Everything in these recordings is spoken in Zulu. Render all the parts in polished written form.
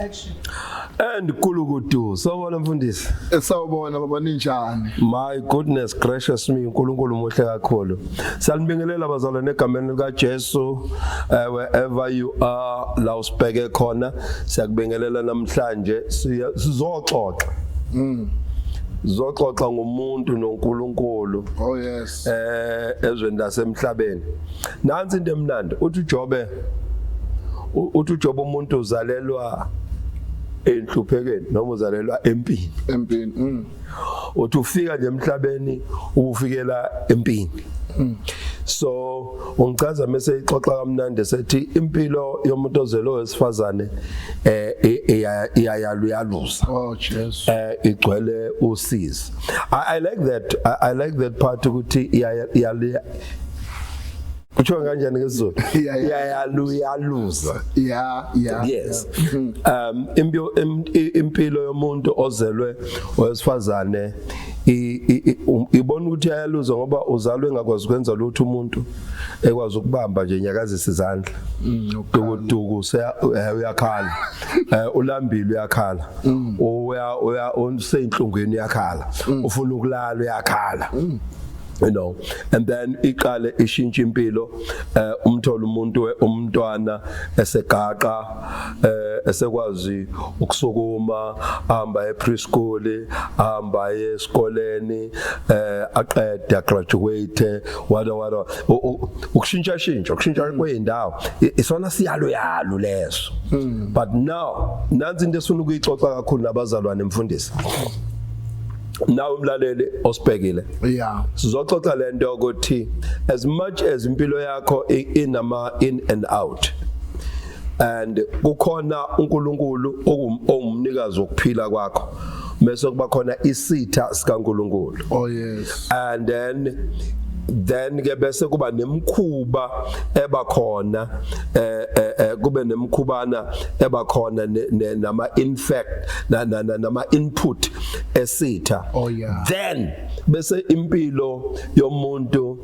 Action. And kulukudu. Sawubona, mfundisi. Sawubona baba, ninjani? My goodness gracious me, uNkulunkulu muhle kakhulu. Siyanibingelela bazalwane egameni lika Jesu, wherever you are, la usibheke khona, siyakubingelela namhlanje, sizoxoxa. Sizoxoxa ngomuntu noNkulunkulu. Oh yes. Ezweni lasemhlabeni. Nansi into emnandi, uthi uJobe umuntu uzalelwa enhluphekweni noma uzalelwa empini. Empini. Uthi ufika nje emhlabeni, ufikela empini. So ungichaza mase ixoxa kamnandi, sethi impilo yomuntu ozelwe wesifazane iyayaluyaluza. Oh Jesu. Igcwele usizi. I like that. I like that part ukuthi iya kutsho kanjani ngesiZulu? Iyayaluyaluza. Yes, impilo yomuntu ozelwe owesifazane ibona ukuthi iyayaluza ngoba uzalwe engakwazi ukwenza lutho, umuntu ekwazi ukubamba nje, nyakazisa izandla, dukuduku, uyakhala, ulambile uyakhala, uya useyinhlungwini uyakhala, ufuna ukulala uyakhala, and then iqale ishintshe impilo, umthola umuntu umntwana esegaqa, esekwazi ukusukuma, ahamba e-preschool, ahamba esikoleni, aqede, graduate, wada wada, ukushintsha shintsha, ukushintsha kweindawo, isona siyalo yalo leso. But now nansi into esifuna ukuyixoxa kakhulu nabazalwane, mfundisi, nawe umlaleli osibhekile. Sizoxoxa lento ukuthi as much as impilo yakho inama in and out and kukhona uNkulunkulu ongumnikazi wokuphila kwakho, bese kuba khona isitha sikaNkulunkulu. Oh yes. And then ke bese kuba nemkhuba ebakhona, kube nemkhubana ebakhona nama infect nama input esitha. Then bese impilo yomuntu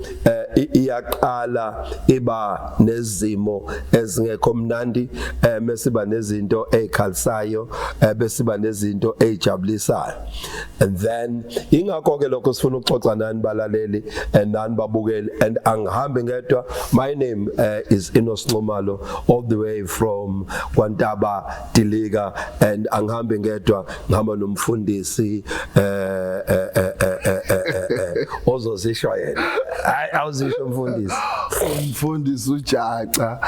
iyaqala iba nezimo ezingekho mnandi, bese iba nezinto ezikhalisayo, bese iba nezinto ezijabulisayo. And then ingakho ke lokho sifuna ukuxoxa nani balaleli and nani babukeli, and angihambi ngedwa. My name is Enos Nxumalo, all the way from KwaNtaba Dilika, and angihambi ngedwa, ngihamba nomfundisi ozozisho yena. Hayi, awuzisho mfundisi. Umfundisi uJaca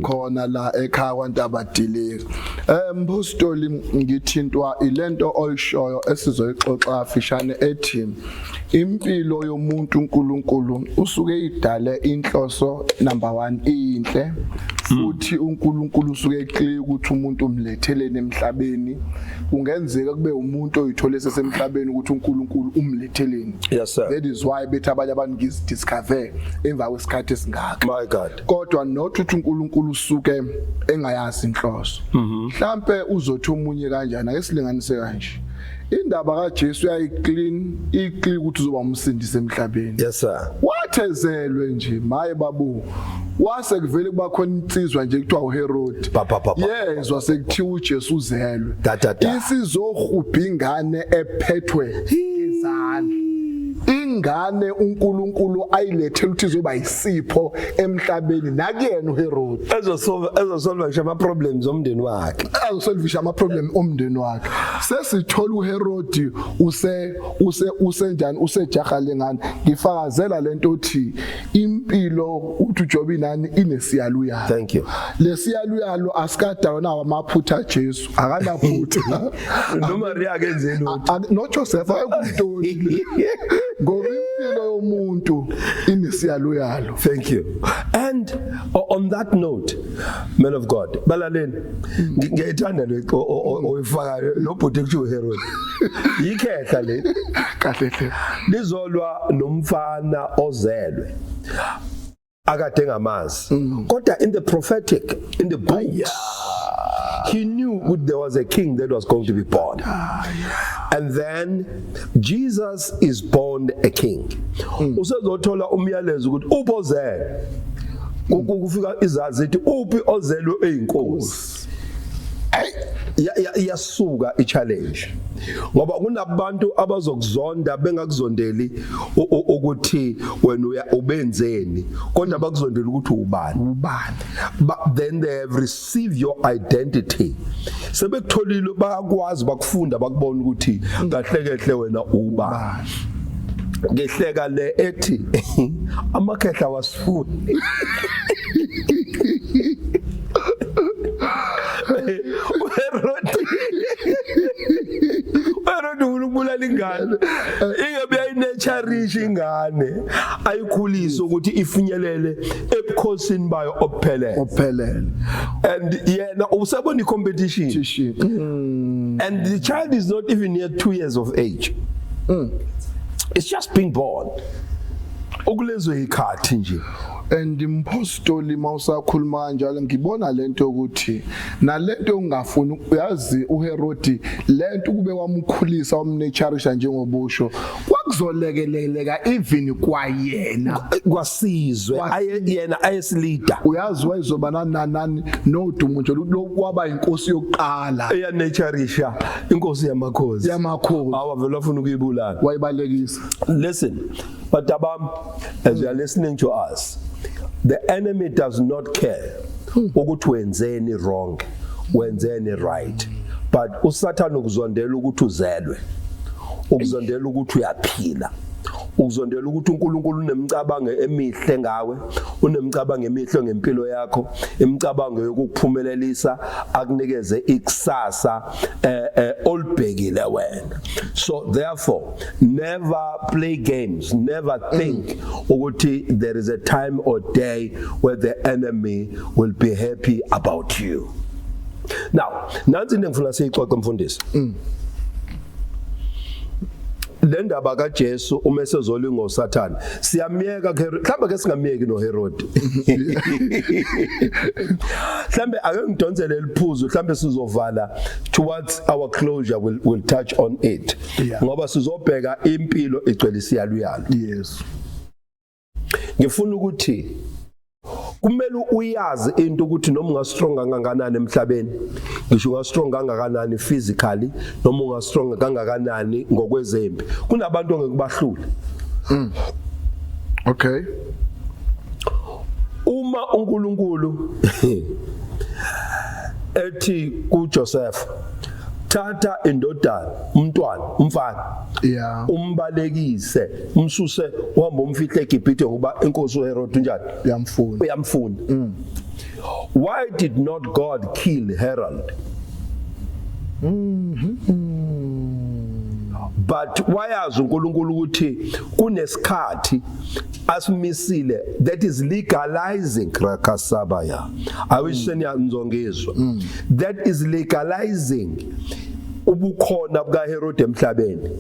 khona la ekhaya kwaNtaba Dilika. Mpostoli, ngithintwa ilento oyishoyo esizoyixoxa fishane, ethi impilo yomuntu uNkulunkulu usuke idale inhloso number 1 inhle, futhi uNkulunkulu usuke clear ukuthi umuntu umletheleni emhlabeni. Kungenzeka kube umuntu oyithole sesemhlabeni ukuthi uNkulunkulu umletheleni. Yes sir. That is why bethi abanye abantu ngizidiscover emva kwesikhathi esingaka. My God. Kodwa not ukuthi uNkulunkulu usuke engayazi inhloso. Mhlambe uzothi omunye kanjani, ake silinganise kanje: indaba kaJesu yayi-clean, i-clear ukuthi uzoba umsindisi emhlabeni. Yes sir. Wathezelwe nje, maye babu, wase kuvele kuba khona insizwa nje kuthiwa uHerod. Pa, pa, pa, pa. Yezwa sekuthiwa uJesu uzelwe. Da, da, da. Isizohubha ingane ephethwe ngezandla, ingane uNkulunkulu ayilethela ukuthi izoba isipho emhlabeni nakuyena uHerod. Ezosolve ngisho ama problems omndeni wakhe. Azosolvisha ama problem omndeni wakhe. Sesithola uHerod use usenjani, usejaha lengane. Ngifakazela lento othi impilo, uthi uJobe nani, inesiyaluyalu. Thank you. Lesiyaluyalo asikadalwa nawo amaphutha, Jesu akanaphutha. NoMaria akenze lutho. NoJoseph ayekuntoni, ngoba impilo yomuntu inesiyaluyalu. Thank you. And on that note, man of God, balaleli, ngiyayithanda le oyifakayo lo bhuti kuthiwa uHerod. Yikhehla le. Kahle hle. Lizolwa nomfana ozelwe akade engamazi. Kodwa in the prophetic, in the books, he knew that there was a king that was going to be born. And then Jesus is born a king. Usezothola umyalezo ukuthi uphi ozelwe. Kufika izazi ithi uphi ozelwe eyinkosi. Iyasuka i-challenge ngoba kunabantu abazokuzonda bengakuzondeli ukuthi wena uya ubenzeni, kodwa bakuzondela ukuthi ubani. Ubani. But then they have received your identity, sebekutholile, bayakwazi, bakufunda, bakubona ukuthi kahle kehle wena ubani. Ngehleka le ethi amakhehla wasifuni. uHerodi ufuna ukubulala ingane, ingabe ayi-nurturisha ingane, ayikhulise ukuthi ifinyelele ebukhosini bayo obuphelele. Ophelele. And yena usebona i-competition. Tishini. And the child is not even yet 2 years of age, it's just being born okulezo ikhathi nje. And impostoli, mawusakhuluma kanjalo, ngibona lento ukuthi nalento ungafuni, uyazi, uHerodi lento kube wamkhulisa, wamnurturisha njengobusho, kwakuzolekeleleka even kwayena. Kwasizwe aye yena ayesi-leader. Uyazi, wayezoba nani nani nani nodumo nje lokwaba inkosi yokuqala eyanurturisha inkosi yamakhosi. Yamakhosi. Awavele afuna ukuyibulala. Wayibalekisa. Listen, but abam, as you are listening to us, the enemy does not care ukuthi wenzeni wrong, wenzeni right, but uSathane ukuzondela ukuthi uzelwe, ukuzondela ukuthi uyaphila, ukuzondela ukuthi uNkulunkulu unemicabango emihle ngawe, unemicabango emihle ngempilo yakho, imicabango yokukuphumelelisa, akunikeze ikusasa olubhekile wena. So therefore never play games, never think ukuthi there is a time or day where the enemy will be happy about you. Now nansi into engifuna siyixoxe, mfundisi, le ndaba kaJesu uma esezolingwa uSathane. Siyamyeka kuHerod, mhlawumbe ke singamyeki noHerod, mhlambe ake ngidonsele liphuzu, mhlambe sizovala towards our closure, will touch on it, ngoba sizobheka impilo igcwele isiyaluyalo. Ngifuna ukuthi kumele uyazi into ukuthi noma unga strong kangakanani emhlabeni, ngisho unga strong kangakanani physically, noma unga strong kangakanani ngokwezempi, kunabantu ongeke bahlule. Uma uNkulunkulu ethi kuJoseph, "Thatha indodana, umntwana, umfana, umbalekise, umsuse, uhambe umfihle eGibhithe ngoba inkosi uHerod unjani?" Uyamfuna. Uyamfuna. Why did not God kill Herod? But wayazi uNkulunkulu ukuthi kunesikhathi asimisile that is legalizing rakasabaya. I wish seniyangizwa. That is legalizing ubukhona bukaHerod emhlabeni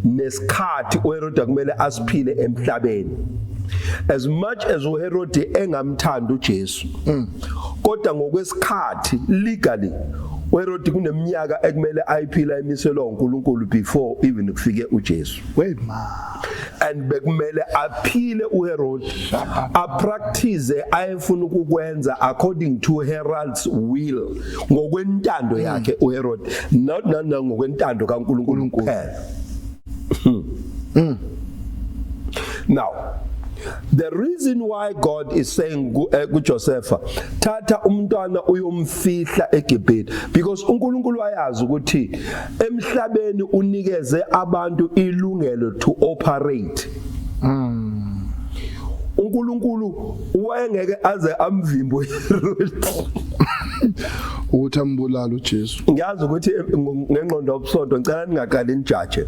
nesikhathi uHerod akumele asiphile emhlabeni. As much as uHerod engamthanda uJesu, kodwa ngokwesikhathi, legally, uHerod kuneminyaka ekumele ayiphila emiselwa uNkulunkulu before even kufike uJesu. Wait ma. And bekumele aphile uHerod, apractice ayefuna ukukwenza according to Herod's will, ngokwentando yakhe uHerod, not ngokwentando kaNkulunkulu kuphela. Now the reason why God is saying kuJosepha, "Thatha umntwana uyomfihla eGibhithe," because uNkulunkulu wayazi ukuthi emhlabeni unikeze abantu ilungelo to operate. uNkulunkulu wayengeke aze amvimbe uHerod ukuthi ambulala uJesu. Ngiyazi ukuthi ngengqondo obusonto, ngicela ningaqali nijaje,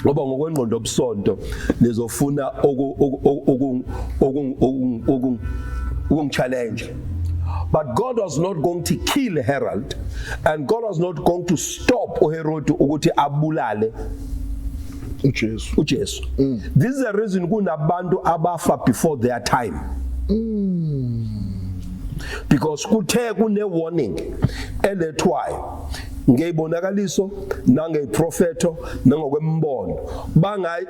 ngoba ngokwengqondo obusonto nizofuna ukungi-challenge, but God was not going to kill Herod and God was not going to stop uHerod ukuthi abulale uJesu. uJesu. This is the reason kunabantu abafa before their time, because kuthe kune warning elethwayo. Ngeyibonakaliso nangeyiprofetho nangokwembono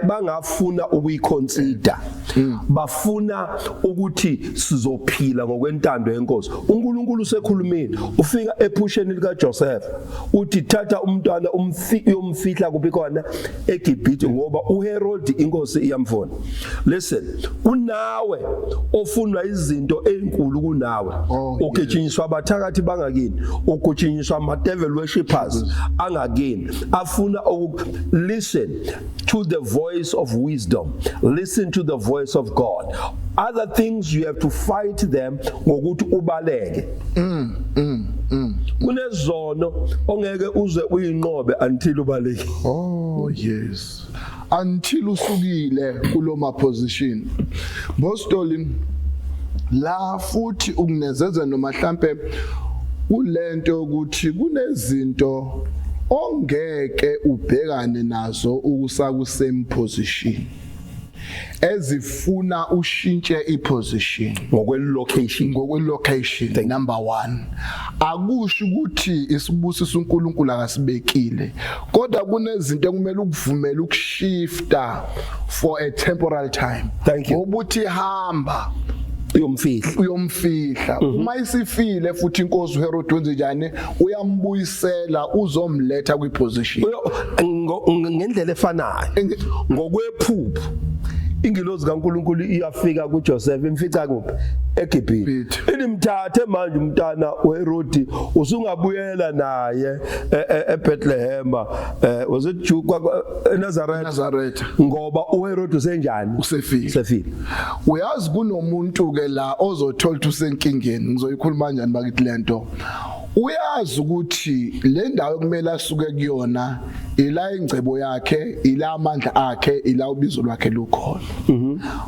bangafuna ukuyiconsider, bafuna ukuthi sizophila ngokwentando yenkosi. UNkulunkulu usekhulumile, ufika ephusheni likaJoseph, uthi thatha umntwana uyomfihla kuphi khona? EGibhithe, ngoba uHerod inkosi iyamfuna. Listen, kunawe ofunwa izinto ezinkulu kunawe. Ugijinyiswa abathakathi bangakini, ugijinyiswa ama devil worshippers angakini afuna. Listen to the voice of wisdom, listen to the voice of God. Other things you have to fight them ngokuthi ubaleke. Kunezono ongeke uze uyinqobe until ubaleke. Oh yes, until usukile kuloma position. Bostoli la futhi ukunezeza noma mhlambe kulento ukuthi kunezinto ongeke ubhekane nazo ukusaku same position, ezifuna ushintshe iposition. Ngokwe-location. Ngokwe-location, number 1. Akusho ukuthi isibusiso uNkulunkulu akasibekile, kodwa kunezinto ekumele ukuvumela ukushifta for a temporal time. Thank you. Ngoba uthi hamba uyomfihla. Uyomfihla. Uma isifile futhi inkosi uHerod, wenze njani? Uyambuyisela, uzomletha kwiposition. Ngendlela efanayo, ngokwephupho, ingilozi kaNkulunkulu iyafika kuJoseph, imfica kuphi? EGibhithe. Gibhithe. Inimthathe manje umntana weHerodi, usungabuyela naye eBethlehem, was it eNazareth? Nazareth. Ngoba uHerod usenjani? Usefile. Usefile. Uyazi kunomuntu ke la ozothola ukuthi usenkingeni. Ngizoyikhuluma kanjani bakithi lento? Uyazi ukuthi le ndawo kumele asuke kuyona ila ingcebo yakhe, ila amandla akhe, ila ubizo lwakhe lukhona.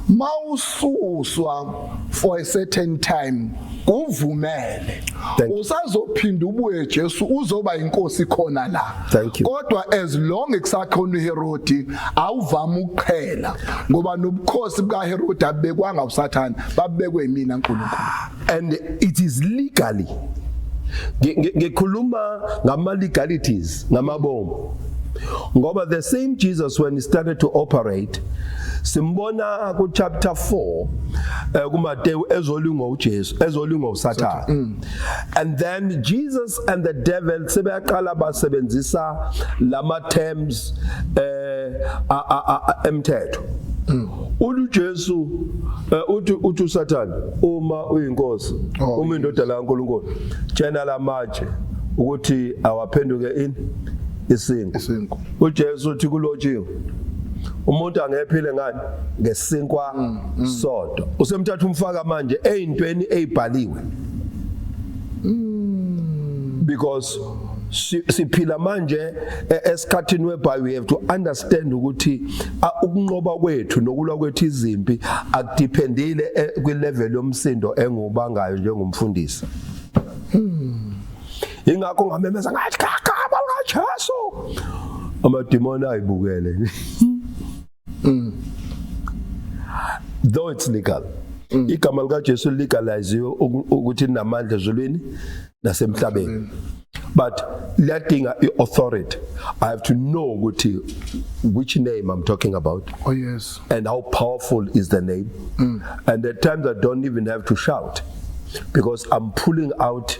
Mawususwa for a certain time, kuvumele. Thank you. Usazophinda ubuye, Jesu uzoba inkosi khona la. Thank you. Kodwa as long kusakhona uHerodi, awuvama ukuqhela, ngoba nobukhosi bukaHerodi abekwanga uSathana, babekwe yimina uNkulunkulu. And it is legally, ngikhuluma ngama legalities ngamabomu, ngoba the same Jesus, when he started to operate, simbona ku chapter 4 kuMateyu, ezolingwa uJesu, ezolingwa uSathane, and then Jesus and the devil sebeyaqala basebenzisa lama terms emthetho. Uthi Jesu, uthi uSathane, uma uyinkosi, uma indodana kaNkulunkulu, tshena lamatshe ukuthi awaphenduke ini? Isinkwa. Isinkwa. UJesu uthi kulotshiwe, umuntu angephile ngani? Ngesinkwa sodwa. Usemthatha umfaka manje eyintweni ezibhaliwe, because siphila manje esikhathini whereby we have to understand ukuthi ukunqoba kwethu nokulwa kwethu izimpi akudependile kwi-level yomsindo engubangayo njengomfundisi. Ingakho ngamemeza ngathi gama likaJesu, amadimoni ayibukele, though it's legal. Igama likaJesu legaliziwe ukuthi linamandla ezulwini nasemhlabeni, but liyadinga i-authority. I have to know ukuthi which name I'm talking about and how powerful is the name. And at times I don't even have to shout because I'm pulling out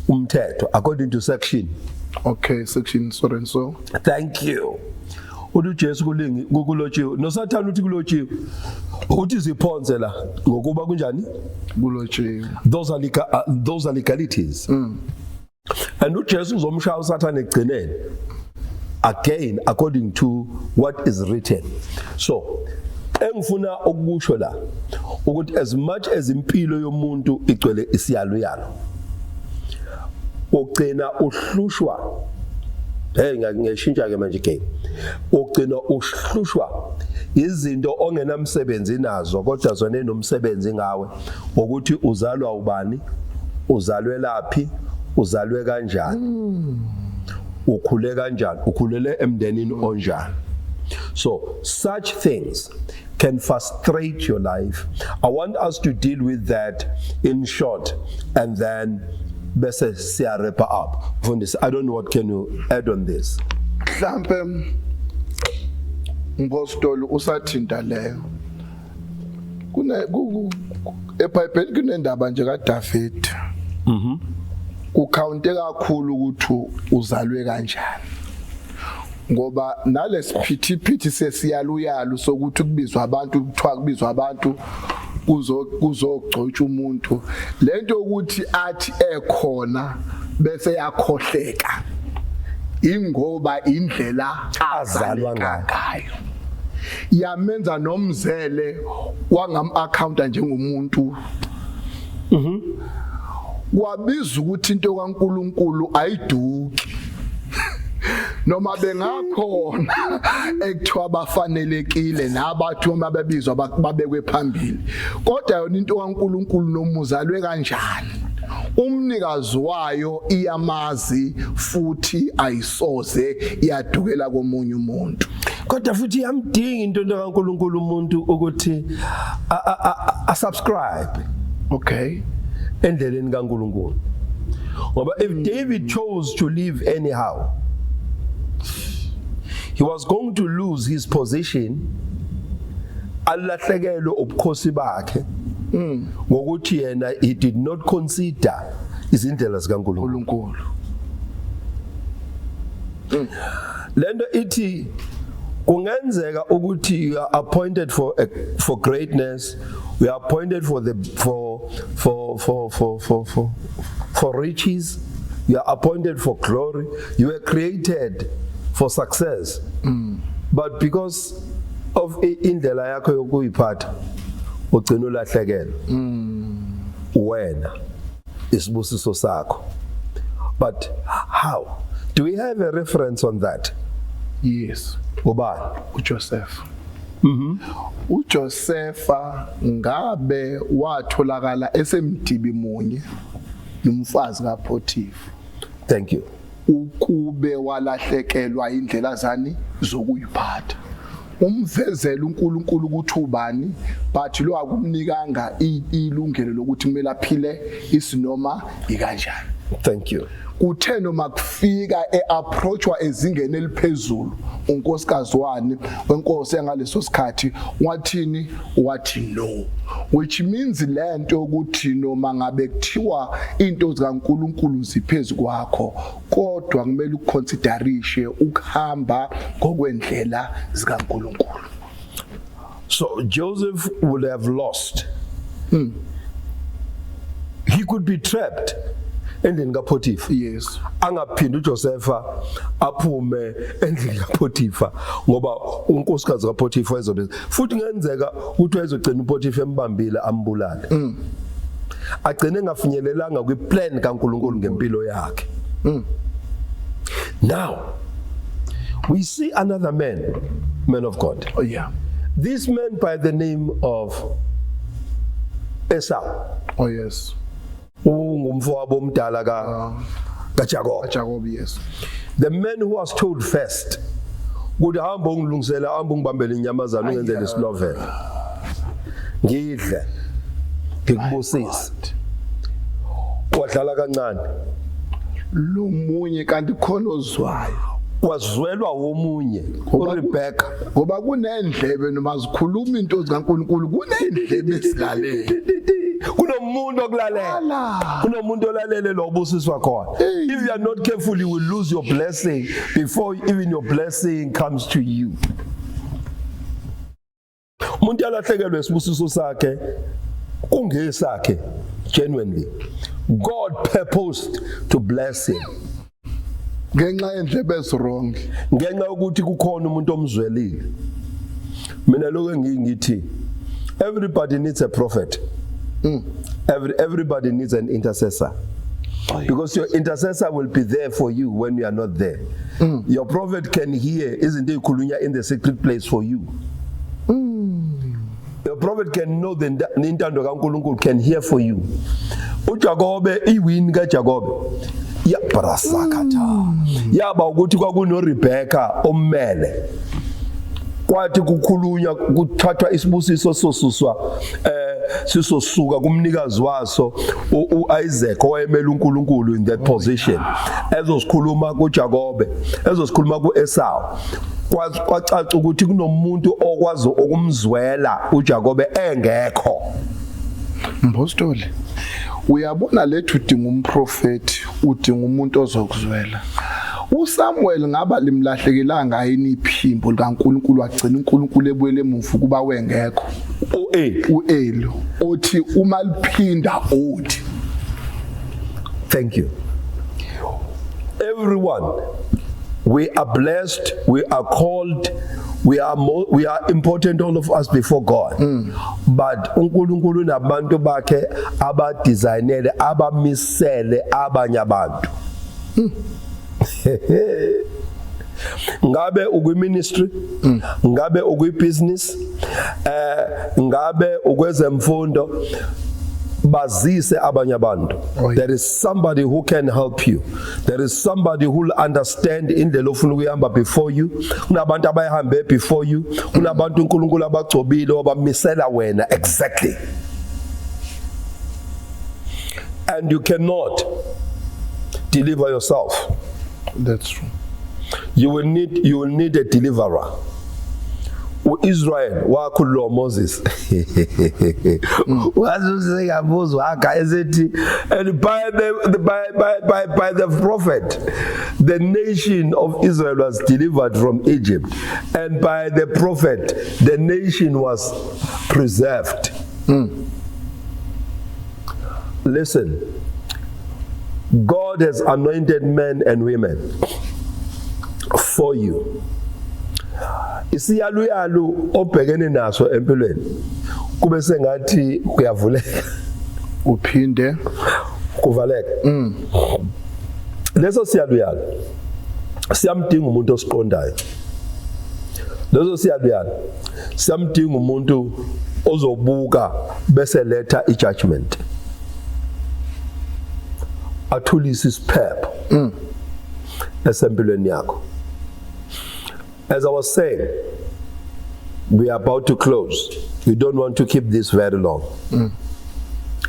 umthetho according to section. Okay, section so and so. Thank you. Uthi uJesu kulingi kulotshiwe, noSathane uthi kulotshiwe, uthi ziphonse la ngokuba kunjani? Kulotshiwe. Those are legalities. And uJesu uzomshaya uSathane ekugcineni again according to what is written. So engifuna ukukusho la ukuthi as much as impilo yomuntu igcwele isiyalo yalo, ugcina uhlushwa. Hey, ngiyashintsha ke manje game. Ugcina uhlushwa izinto ongenamsebenzi nazo, kodwa zona enomsebenzi ngawe, ukuthi uzalwa ubani, uzalwe laphi, uzalwe kanjani, ukhule kanjani, ukhulele emndenini onjani. So such things can frustrate your life. I want us to deal with that in short and then Bese siya wrap up. Mfundisi, I don't know what can you add on this. Mhlambe umpostoli usathinta leyo kune eBhayibheli kunendaba nje kaDavid. Kukhawunte kakhulu ukuthi uzalwe kanjani, ngoba nalesiphithiphithi sesiyaluyalu sokuthi kubizwa abantu, kuthiwa kubizwa abantu kuzogcotshwa umuntu, lento ukuthi athi ekhona bese yakhohleka ingoba indlela azalwa ngayo yamenza nomzele wangam-accounta njengomuntu. Kwabiza ukuthi into kaNkuluNkulu ayiduki noma bengakhona ekuthiwa bafanelekile nabathi uma bebizwa babekwe phambili, kodwa yona into kaNkuluNkulu nomuzalwe kanjani umnikazi wayo iyamazi futhi ayisoze yadukela komunye umuntu. Kodwa futhi iyamdinga into kaNkuluNkulu umuntu ukuthi a subscribe endleleni kaNkuluNkulu, ngoba if David chose to live anyhow, he was going to lose his position, alahlekelwe ubukhosi bakhe ngokuthi yena he did not consider izindlela zikaNkuluNkulu. uNkulunkulu. Lento ithi kungenzeka ukuthi you are appointed for greatness, we are appointed for the for for for for for for for riches, you are appointed for glory, you were created for success, but because of indlela yakho yokuyiphatha ugcina ulahlekelwa wena isibusiso sakho. But how do we have a reference on that? Yes. Ubani? uJoseph. uJosepha ngabe watholakala esemdibi munye nomfazi kaPotiphar. Thank you. Ukube walahlekelwa indlela zani zokuyiphatha, umvezela uNkulunkulu ukuthi ubani, but lo akumnikanga ilungelo lokuthi kumele aphile isinoma ikanjani. Thank you. Kuthe noma kufika eapproachwa ezingeni eliphezulu unkosikazi wani wenkosi yangaleso sikhathi, wathini? Wathi no, which means lento ukuthi noma ngabe kuthiwa into zikaNkuluNkulu ziphezulu kwakho, kodwa kumele ukuconsiderishe ukuhamba ngokwendlela zikaNkuluNkulu. So Joseph would have lost. He could be trapped endlini kaPotiphar. Angaphindi uJosepha aphume endlini kaPotiphar ngoba unkosikazi kaPotiphar ezobe futhi kungenzeka ukuthi wayezogcina uPotiphar embambile ambulale. Agcine engafinyelelanga kwiplan kaNkuluNkulu ngempilo yakhe. Now we see another man, man of God. Oh yeah. This man by the name of Esau. Oh yes. Ungumfowabo omdala ka kaJakob. Jacob, yes. The man who was told first ukuthi hamba ungilungisela, hamba ungibambele inyamazana, ungenzele isilovela ngidle ngikubusise, wadlala kancane. Lo munye kanti khona ozwayo. Wazwelwa womunye, uRebecca. Ngoba kunendlebe noma zikhuluma into zikaNkuluNkulu, kunendlebe esilalele. Kunomuntu okulalela. Ala. Kunomuntu olalele lo obusiswa khona. Hey. If you are not careful, you will lose your blessing before even your blessing comes to you. Umuntu alahlekelwe isibusiso sakhe kungesakhe genuinely. God purposed to bless him. Ngenxa yendlebe eziwrong. Ngenxa yokuthi kukhona umuntu omzwelile. Mina lokho engingithi, everybody needs a prophet. Everybody needs an intercessor. Because your intercessor will be there for you when you are not there. Your prophet can hear izinto ezikhulunywa in the secret place for you. Your prophet can know the intando kaNkuluNkulu, can hear for you. uJakobe, iwin kaJakobe ya brasakatha yaba ukuthi kwakuno Rebecca ommele, kwathi kukhulunywa kuthathwa isibusiso sosuswa Sisosuka kumnikazi waso uIsaac owayemela uNkulunkulu in that position, ezosikhuluma kuJakobe, ezosikhuluma kuEsau. Kwacaca ukuthi kunomuntu okwazi ukumzwela uJakobe engekho. Mpostoli, uyabona, lethu udinga umprofeti, udinga umuntu ozokuzwela. uSamuel ngaba limlahlekelanga yini iphimbo likaNkulunkulu, wagcina uNkulunkulu ebuyele emuva kuba wengekho? uEli. uEli othi uma liphinda uthi Thank you. Everyone, we are blessed, we are called, we are important, all of us, before God. But uNkulunkulu nabantu bakhe abadesignele, abamisele abanye abantu. Ngabe ukwi ministry, ngabe ukwi business, ngabe ukwezemfundo, bazise abanye abantu. Oh, yeah. There is somebody who can help you. There is somebody who will understand indlela ofuna ukuyihamba before you. Kunabantu abayihambe before you. Kunabantu uNkulunkulu abagcobile, wabamisela wena exactly, and you cannot deliver yourself. That's true. You will need a deliverer. uIsrael wakhululwa Moses. Wazusengamuzwa aka esethi, and by the prophet the nation of Israel was delivered from Egypt, and by the prophet the nation was preserved. Listen, God has anointed men and women for you. Isiyaluyalu obhekene naso empilweni kube sengathi kuyavuleka, uphinde kuvaleka. Leso siyaluyalu siyamdinga umuntu osiqondayo. Leso siyaluyalu siyamdinga umuntu ozobuka bese letha ijudgment, athulise isiphepho esempilweni yakho. As I was saying, we are about to close. We don't want to keep this very long.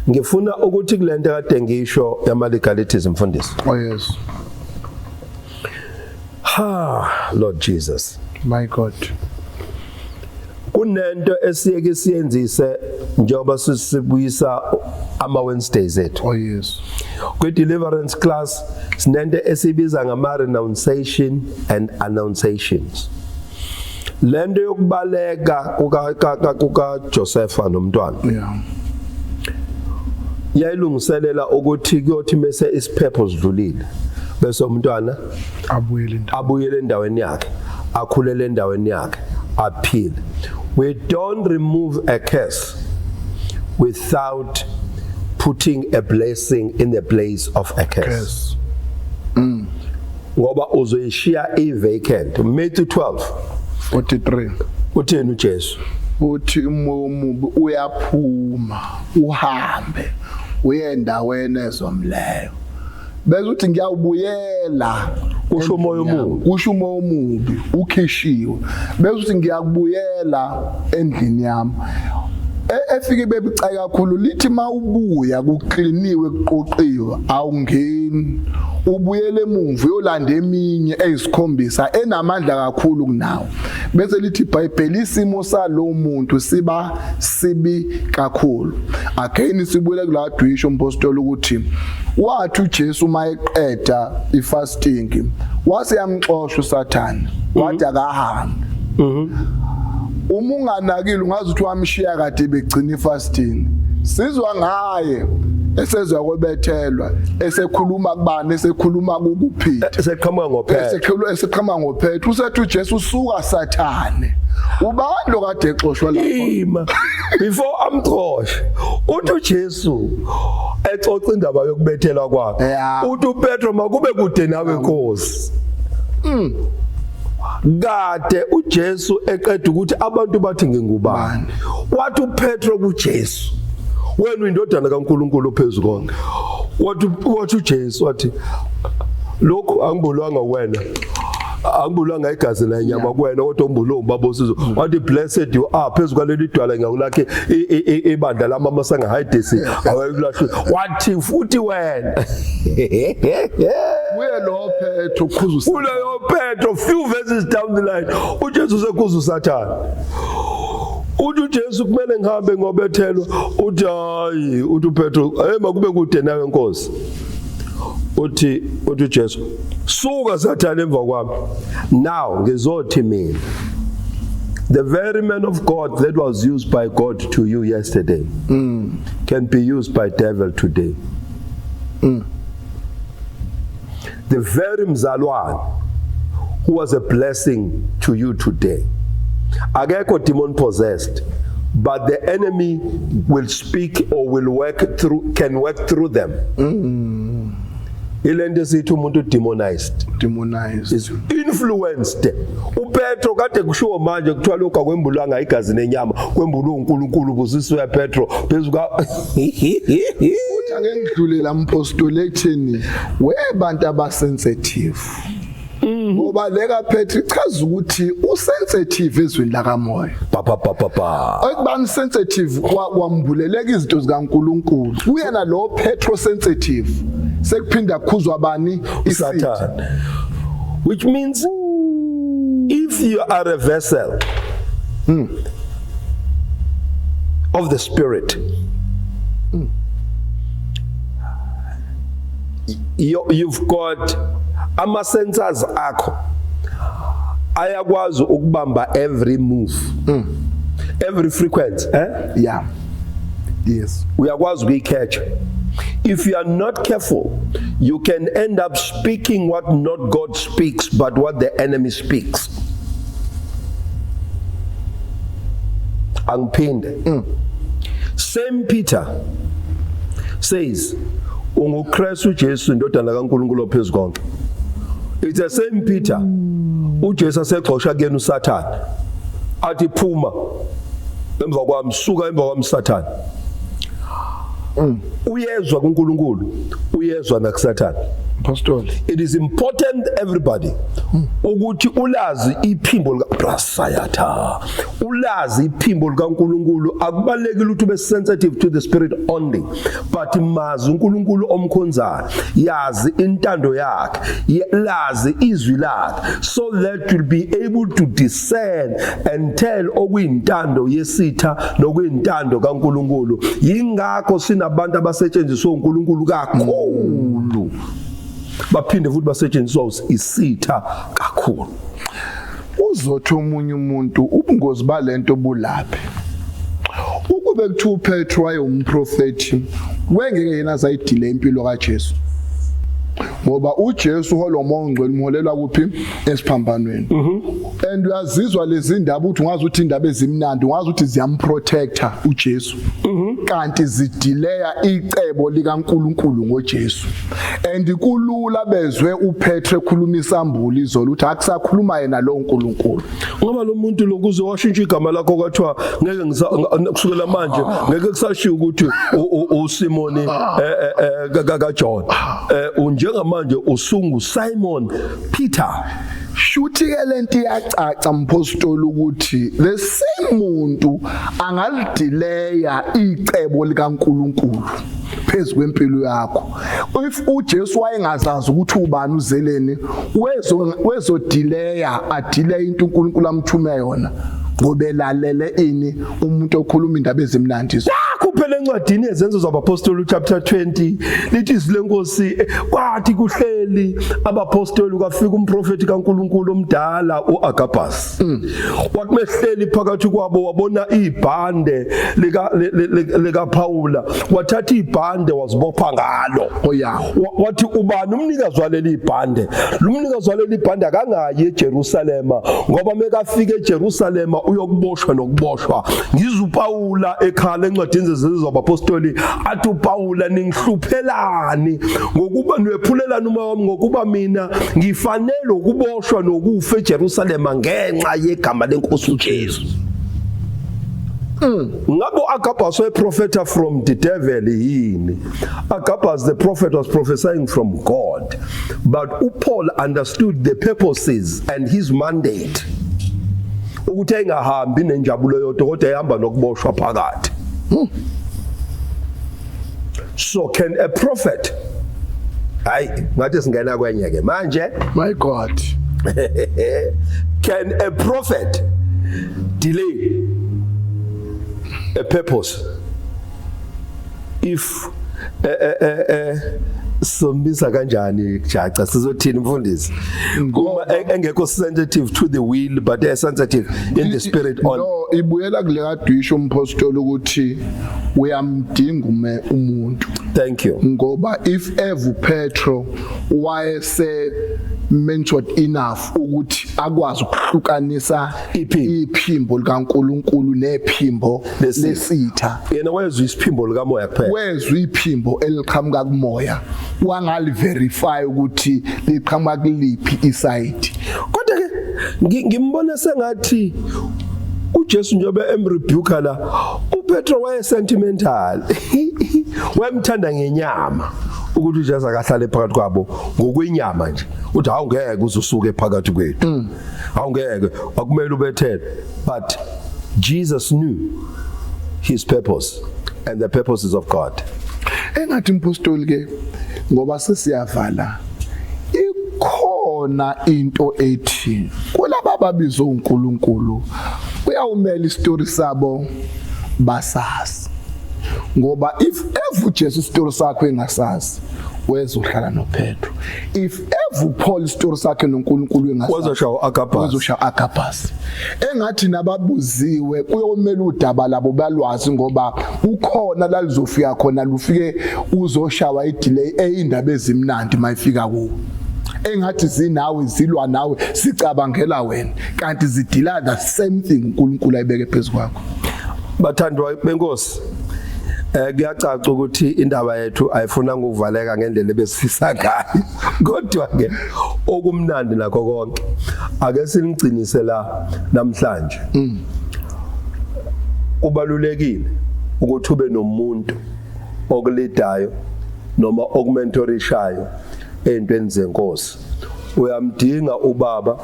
Ngifuna ukuthi kulento kade ngisho yama legalities, mfundisi. Oh yes. Ha, Lord Jesus. My God. Kunento esiyeke siyenzise njengoba sisibuyisa ama Wednesdays ethu. Oh yes. Kwi deliverance class sinento esibiza ngama renunciation and annunciations. Lento yokubaleka kuka Josepha nomntwana yayilungiselela ukuthi kuyothi mase isiphepho sidlulile bese umntwana abuyele indawo. Abuyele endaweni yakhe, akhulele endaweni yakhe, aphile. We don't remove a curse without putting a blessing in the place of a curse. Yes. Ngoba uzoyishiya i-vacant. Matthew 12 43. Utheni uJesu? Uthi umoya omubi uyaphuma uhambe uye endaweni ezomleyo, bese uthi, "Ngiyawubuyela." Kusho umoya omubi. Kusho umoya omubi ukhishiwe, bese uthi, "Ngiyakubuyela endlini yami." Efike bebucayi kakhulu, lithi mawubuya kukliniwe, kuqoqiwe, awungeni, ubuyele emuva uyolanda eminye eyisikhombisa enamandla kakhulu kunawo. Bese lithi iBhayibheli isimo salo muntu siba sibi kakhulu. Again sibuyele kula dwisho, umpostoli, ukuthi wathi uJesu uma eqeda ifasting wase yamxosha uSathane, wathi akahambe. Uma unganakile ungazi ukuthi wamshiya kade begcina ifasting. Sizwa ngaye esezwa kwebethelwa, esekhuluma kubani, esekhuluma kukuphila. Eseqhamuka ngoPetro. Esekhuluma, eseqhama ngoPetro, usethi uJesu, "Usuka Sathane." Ubani lo kade exoshwa lapho? Ima, before amxoshe, uthi uJesu exoxa indaba yokubethelwa kwakhe, uthi uPetro, "Makube kude nawe, Nkosi." Kade uJesu eqeda ukuthi abantu bathi ngingubani, wathi uPetro kuJesu, "Wena uyindodana kaNkulunkulu ophezulu konke." Wathi uJesu, wathi, "Lokhu angibulwanga wena, Angibulanga igazi la nyama kuwena, kodwa umbulungu baba usizo. Wathi, "Blessed you are, phezu kwaleli dwala ngiyakulakhe ibandla lami, amasanga Hades awayekulahlwe." Wathi futhi wena Kuye lo Petro khuza. Kuleyo Petro, few verses down the line, uJesu sekhuza uSathane. Uthi uJesu, "Kumele ngihambe ngobethelwa." Uthi, "Hayi." Uthi uPetro, "Hey, makube kude nawe, Nkosi." Uthi uJesu, "Suka, Sathane, emva kwami." Now ngizothi mina, the very man of God that was used by God to you yesterday can be used by devil today. The very mzalwane who was a blessing to you today, akekho demon possessed, but the enemy will speak or will work through, can work through them. Ilento esithi umuntu demonized. Demonized. Is influenced. UPetro kade kushiwo manje, kuthiwa lokhu akwembulwanga igazi nenyama, kwembulwe uNkulunkulu. Busisiwe Petro phezu ka Uthi ake ngidlule la, mpostoli, ekutheni webantu abasensitive, ngoba leka Petro ichaza ukuthi usensitive ezweni lakamoya. Pa pa pa pa pa. Ekubani sensitive, kwambuleleka izinto zikaNkuluNkulu kuyena lo Petro sensitive, sekuphinda kukhuzwa bani? Isitha. Satan. Which means if you are a vessel of the Spirit, you've got ama sensors akho ayakwazi ukubamba every move, every frequency, eh? Yeah, yes. Uyakwazi ukuyicatch. If you are not careful, you can end up speaking what not God speaks, but what the enemy speaks. Angiphinde. Same Peter says, "UnguKristu Jesu, indodana kaNkulunkulu ophezukonke." It's the same Peter uJesu asexosha kuyena uSathane, athi, "Phuma emva kwami, suka emva kwami, Sathane." Uyezwa kuNkulunkulu, uyezwa nakuSathane. Apostoli. It is important, everybody, ukuthi ulazi iphimbo lika Brasayatha, ulazi iphimbo likaNkulunkulu. Akubalekile ukuthi ube sensitive to the Spirit only, but mazi uNkulunkulu omkhonzayo, yazi intando yakhe, lazi izwi lakhe, so that you'll be able to discern and tell okuyintando yesitha nokuyintando kaNkulunkulu. Yingakho sinabantu abasetshenziswa uNkulunkulu kakhulu, baphinde futhi basetshenziswa isitha kakhulu. Uzothi omunye umuntu, ubungozi balento bulaphe, ukube kuthiwa uPetro wayewumprofeti, wengeke yena azayidile impilo kaJesu, ngoba uJesu uholwa uMoya oNgcwele, umholela kuphi? Esiphambanweni. And uyazizwa lezi ndaba, ukuthi ungazi ukuthi indaba ezimnandi, ungazi ukuthi ziyamprotecta uJesu, kanti zidileya icebo likaNkuluNkulu ngoJesu. And kulula bezwe uPetro ekhuluma isambulo izolo, ukuthi akusakhuluma yena lo uNkulunkulu. Ngoba lo muntu lo kuze washintsha igama lakho, kwathiwa ngeke kusukela manje ngeke kusashiwo ukuthi uSimoni kaJohn, unjengamanje usungu Simon Peter. Shuthi ke lento iyacaca, mpostoli, ukuthi the same muntu angalidileya icebo likaNkuluNkulu phezulu kwempilo yakho. If uJesu wayengazazi ukuthi ubani, uzeleni, wezo wezodileya, adileye into uNkulunkulu amthume yona, ngoba elalele ini? Umuntu okhuluma indaba ezimnandi. Nakho phela encwadini yeZenzo zabaPostoli chapter 20, lithi izwi lenkosi, kwathi kuhleli abapostoli, kwafika umprofeti kaNkuluNkulu omdala uAgabus. Wathi mehleli phakathi kwabo, wabona ibhande lika Paula, wathatha ibhande wazibopha ngalo. Oh yeah. Wathi, "Ubani umnikazi waleli ibhande? Lo mnikazi waleli ibhande akangayi eJerusalema, ngoba mekafika eJerusalema uyokuboshwa nokuboshwa." Ngizwa uPaula ekhala encwadini zeZenzo zabaPostoli, athi uPaula, "Ningihluphelani ngokuba niwephulelani umoya wami, ngokuba mina ngifanele ukuboshwa nokufa eJerusalema ngenxa yegama lenkosi uJesu." Ngabe Agabus wayeprofeta from the devil yini? Agabus the prophet was prophesying from God, but uPaul understood the purposes and his mandate ukuthi engahambi nenjabulo yodwa, kodwa ehamba nokuboshwa phakathi. So can a prophet, hayi, ngathi singena kwenye ke manje. My God. Can a prophet delay a purpose if sombiza kanjani jaca, sizothini mfundisi, uma engekho sensitive to the will but sensitive in the spirit on? No, ibuyela kule kadwisho umpostoli ukuthi uyamdinga umuntu. Thank you. Ngoba if ever Petro wayese mentored enough ukuthi akwazi ukuhlukanisa Iphimbo. Iphimbo likaNkuluNkulu nephimbo Lesitha. Lesitha. Yena wezwa isiphimbo likamoya kuphela. Wezwa iphimbo eliqhamuka kumoya, wangaliverify ukuthi liqhamuka kuliphi iside. Kodwa ke ngimbona sengathi uJesu njengoba emrebuke la uPetro, waye sentimental, wayemthanda ngenyama ukuthi uJesu akahlale phakathi kwabo ngokwenyama nje, uthi awungeke uzusuke phakathi kwethu, awungeke, akumele ubethele. But Jesus knew his purpose and the purposes of God. Engathi impostoli ke, ngoba sesiyavala, ikhona into ethi kulaba ababizwe uNkulunkulu uyawumela isitori sabo basazi, ngoba if ever uJesu isitori sakho engasazi, wezohlala noPetro. If ever uPaul isitori sakhe noNkulunkulu engasazi, wazoshawa Agabus. Wezosha Agabus. Engathi nababuziwe kuyomela udaba labo balwazi, ngoba ukhona la lizofika khona, lufike uzoshawa idelay eyindaba ezimnandi mayifika kuwo, engathi zinawe, zilwa nawe, sicabangela wena, kanti zidila the same thing uNkulunkulu ayibeke phezulu kwakho. Bathandwa benkosi, kuyacaca ukuthi indaba yethu ayifuna ukuvaleka ngendlela ebesifisa ngayo, kodwa ke okumnandi nakho konke ake sinigcinise la namhlanje. Kubalulekile ukuthi ube nomuntu okuleadayo noma okumentorishayo entweni zenkosi. Uyamdinga ubaba.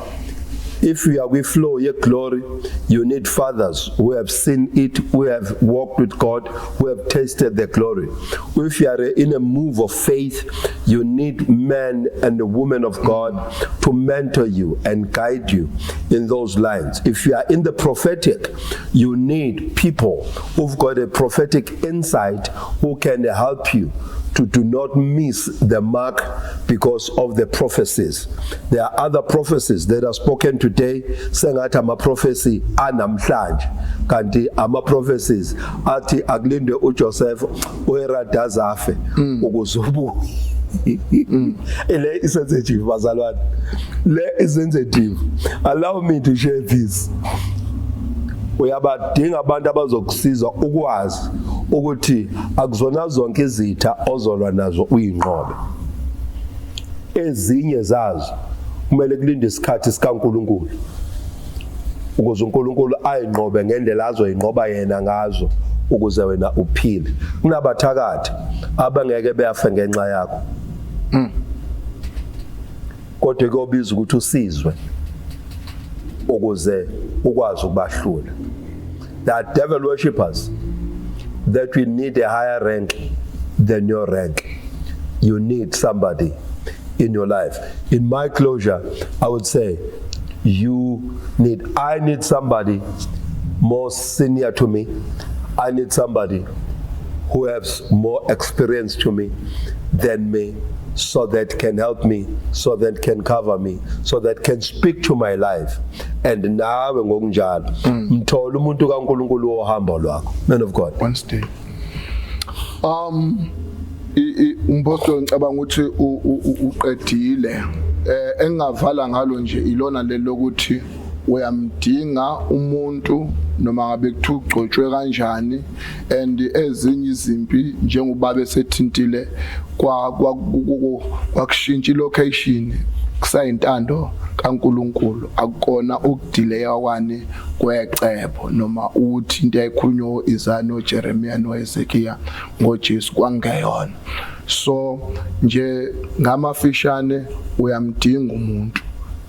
If you are with flow ye glory, you need fathers who have seen it, who have walked with God, who have tasted the glory. If you are in a move of faith, you need men and women of God to mentor you and guide you in those lines. If you are in the prophetic, you need people who've got a prophetic insight who can help you to do not miss the mark because of the prophecies. There are other prophecies that are spoken today sengathi ama prophecy anamhlanje, kanti ama prophecies athi akulindwe uJoseph, uHerod azafe ukuze ubuye. Le isensitive, bazalwane, le isensitive. Allow me to share this. Uyabadinga abantu abazokusiza ukwazi ukuthi akuzona zonke izitha ozolwa nazo uyinqobe. Ezinye zazo kumele kulinde isikhathi sikaNkuluNkulu ukuze uNkulunkulu ayinqobe ngendlela azoyinqoba yena ngazo ukuze wena uphile. Kunabathakathi abangeke beyafe ngenxa yakho, kodwa kuyobiza ukuthi usizwe ukuze ukwazi ukubahlula. There are devil worshippers that will need a higher rank than your rank. You need somebody in your life. In my closure, I would say you need I need somebody more senior to me. I need somebody who has more experience to me than me, so that can help me, so that can cover me, so that can speak to my life. And nawe ngokunjalo, mthola umuntu kaNkuluNkulu wohambo lwakho, man of God. Wednesday, umpostoli, ngicabanga ukuthi uqedile. Engavala ngalo nje ilona leli lokuthi uyamdinga umuntu noma ngabe kuthiwa ugcotshwe kanjani, and ezinye izimpi njengoba besethintile kwa kwakushintsha ilocation kusayintando. kaNkuluNkulu akukona ukudileya kwani kwecebo, noma uthi into eyayikhulunywa oIsaya noJeremiya noHezekiya ngoJesu kwangeyona. So nje ngamafishane, uyamdinga umuntu.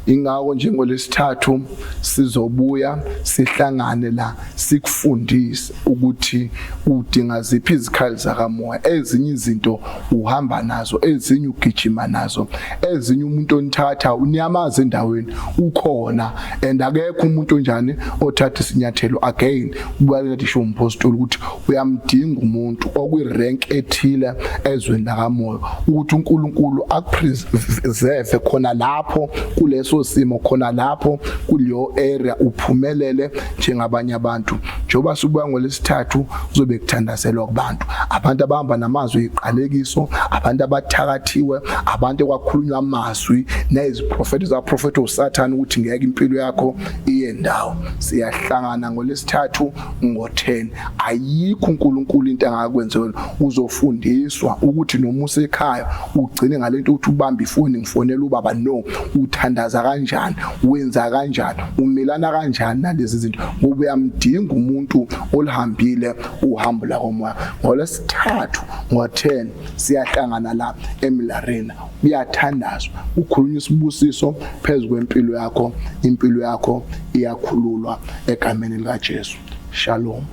Ingakho njengolesithathu sizobuya sihlangane la, sikufundise ukuthi udinga ziphi izikhali zakamoya. Ezinye izinto uhamba nazo, ezinye ugijima nazo, ezinye umuntu onithatha uniyamazi endaweni ukhona, and akekho umuntu onjani othatha isinyathelo. Again, kubalulekile isho umpostoli ukuthi uyamdinga umuntu okwi-rank ethile ezweni lakamoya, ukuthi uNkulunkulu akupreserve khona lapho kuleso simo, khona lapho kuleyo area, uphumelele njengabanye abantu. Njengoba sibuya ngolesithathu, kuzobe kuthandazelwa kubantu, abantu abahamba namazwi iqalekiso, abantu abathakathiwe, abantu ekwakhulunywa amazwi neziprofethi zaprofetha uSathane ukuthi ngeke impilo yakho iye ndawo. Siyahlangana ngolesithathu ngo-10. Ayikho uNkulunkulu into angakwenza wena. Uzofundiswa ukuthi noma usekhaya ugcine ngalento ukuthi ubambe ifoni, ngifonela ubaba, no, uthandaza kanjani, wenza kanjani, umelana kanjani nalezi zinto, ngoba uyamdinga umuntu olihambile uhambo lakomoya. Ngolesithathu ngo-10 siyahlangana la eMilarena, kuyathandazwa, kukhulunywa isibusiso phezu kwempilo yakho, impilo yakho iyakhululwa egameni likaJesu. Shalom.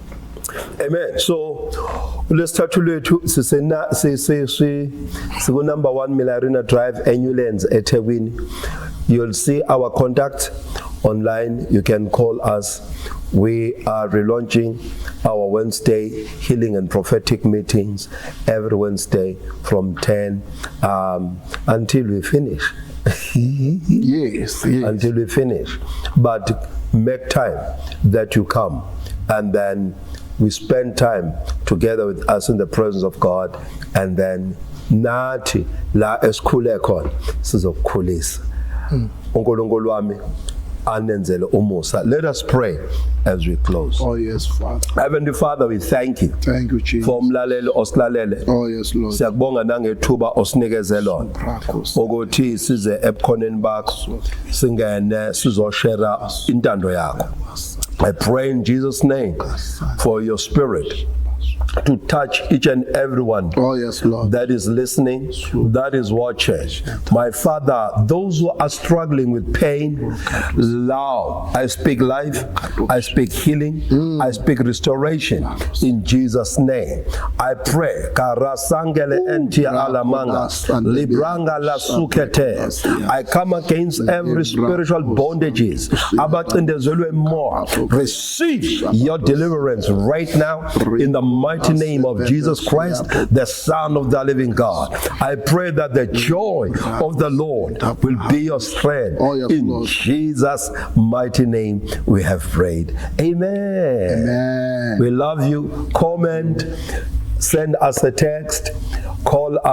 Amen. So ulesithathu lwethu sisena si siku number 1 Milarina Drive, eNewlands, eThekwini. You'll see our contact online. You can call us. We are relaunching our Wednesday healing and prophetic meetings every Wednesday from 10 until we finish. Until we finish. But make time that you come and then we spend time together with us in the presence of God, and then nathi la esikhule khona sizokukhulisa. uNkulunkulu wami anenzele umusa. Let us pray as we close. Oh yes, Father. Heavenly Father, we thank you Thank you, Jesus. for umlaleli osilalele. Oh yes, Lord. Siyakubonga nangethuba osinikeze lona Prakos. ukuthi size ebukhoneni bakho, singene sizoshare intando yakho. I pray in Jesus' name for your spirit to touch each and everyone Oh yes, Lord. That is listening, that is watching. My Father, those who are struggling with pain, now I speak life, I speak healing, I speak restoration in Jesus' name. I pray. Karasangele entia alamanga, libranga la sukete. I come against every spiritual bondages. Abacindezelwe more. Receive your deliverance right now in the mighty name of Jesus Christ, the Son of the living God. I pray that the joy of the Lord will be your strength. Oh, yes, In Lord. Jesus' mighty name, we have prayed. Amen. Amen. We love you. Comment, send us a text, call us.